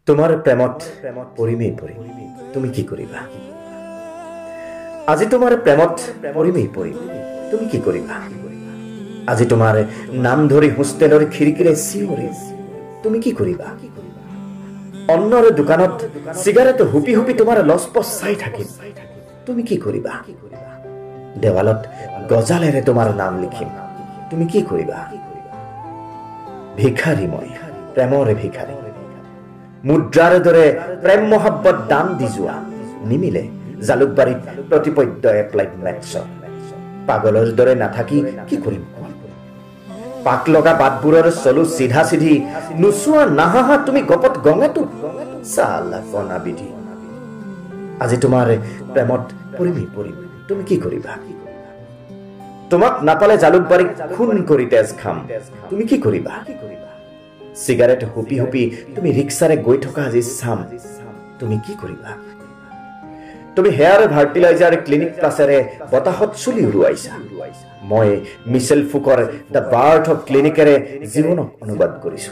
তোমাৰ প্ৰেমত পৰিমেই পৰিম, তুমি কি কৰিবা? আজি তোমাৰ প্ৰেমত পৰিমেই পৰিম, তুমি কি কৰিবা? আজি তোমাৰ নাম ধৰি হোষ্টেলৰ খিৰিকীৰে চিঞৰিম, তুমি কি কৰিবা? অন্যৰ দোকানত চিগাৰেট হুপি হুপি তোমাৰ লজপজ চাই থাকিম, তুমি কি কৰিবা? দেৱালত গজালেৰে তোমাৰ নাম লিখিম, তুমি কি কৰিবা? ভিখাৰী মই, প্ৰেমৰে ভিখাৰী। মুদ্ৰাৰ দৰে প্ৰেম মহাব্বত দান দি যোৱা নিমিলে জালুকবাৰীত প্ৰতিপদ্য এপ্লাইড মেথছত। পাগলৰ দৰে নাথাকি কি কৰিম? পাক লগা বাটবোৰৰ চলো চিধা চিধি, নোচোৱা নাহাহা তুমি গপত গঙাটো, চালা কণা বিধি। আজি তোমাৰ প্ৰেমত পৰিমেই পৰিম, তুমি কি কৰিবা? তোমাক নাপালে জালুকবাৰীক খুন কৰি তেজ খাম, তুমি কি কৰিবা? চিগাৰেট হুপি হুপি তুমি ৰিক্সাৰে গৈ থকা আজি চাম, তুমি কি কৰিবা? তুমি হেয়াৰ ফাৰ্টিলাইজাৰ ক্লিনিক প্লাছেৰে বতাহত চুলি উৰুৱাইছা, মই মিছেল ফুকৰ the birth of ক্লিনিকেৰে জীৱনক অনুবাদ কৰিছো।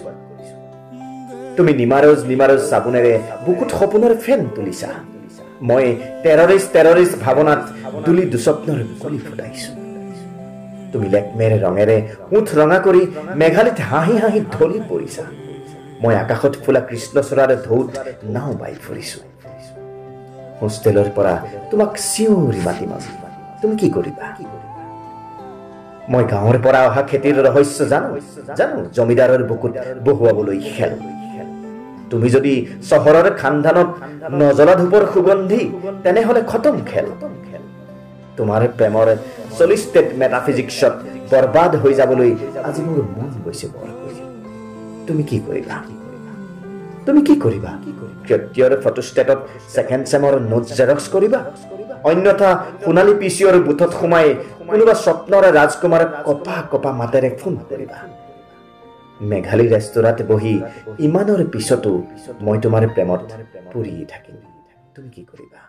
তুমি নিমাৰজ নিমাৰজ চাবোনেৰে বুকুত সপোনৰ ফেন তুলিছা, মই টেৰৰিষ্ট টেৰৰিষ্ট ভাৱনাত দুলি দুস্বপ্নৰ কলি ফুটাইছো। তুমি লেকমেৰে ৰঙেৰে ওঁঠ ৰঙা কৰি মেঘালীত হাঁহি হাঁহি ঢলি পৰিছা, মই আকাশত ফুলা কৃষ্ণচূড়াৰ ঢৌত নাও বাই ফুৰিছো। হোষ্টেলৰ পৰা তোমাক চিঞৰি মাতিম আজি, তুমি কি কৰিবা? মই গাঁৱৰ পৰা অহা খেতিৰ ৰহস্য জানো, জানো জমিদাৰৰ বুকুত বহুৱাবলৈ খেল। তুমি যদি চহৰৰ খানধানত নজলা ধূপৰ সুগন্ধি, তেনেহলে খতম খেল। তোমাৰ প্ৰেমৰ 40 ষ্টেট মেটাফিজিক্সত বৰবাদ হৈ যাবলৈ আজি মোৰ মন গৈছে বৰকৈ। তুমি কি কৰিবা? তুমি কি কৰিবা? ক্ষত্ৰিয়ৰ ফটোষ্টেটত ছেকেণ্ড চেমৰ নোট জেৰক্স কৰিবা? অন্যথা সোণালী পিচিঅ'ৰ বুথত সোমাই কোনোবা স্বপ্নৰ ৰাজকুমাৰক কপা কপা মাতেৰে ফোন কৰিবা? মেঘালী ৰেস্তোৰাঁত বহি ইমানৰ পিছতো মই তোমাৰ প্ৰেমত পৰিয়ে থাকিম, তুমি কি কৰিবা?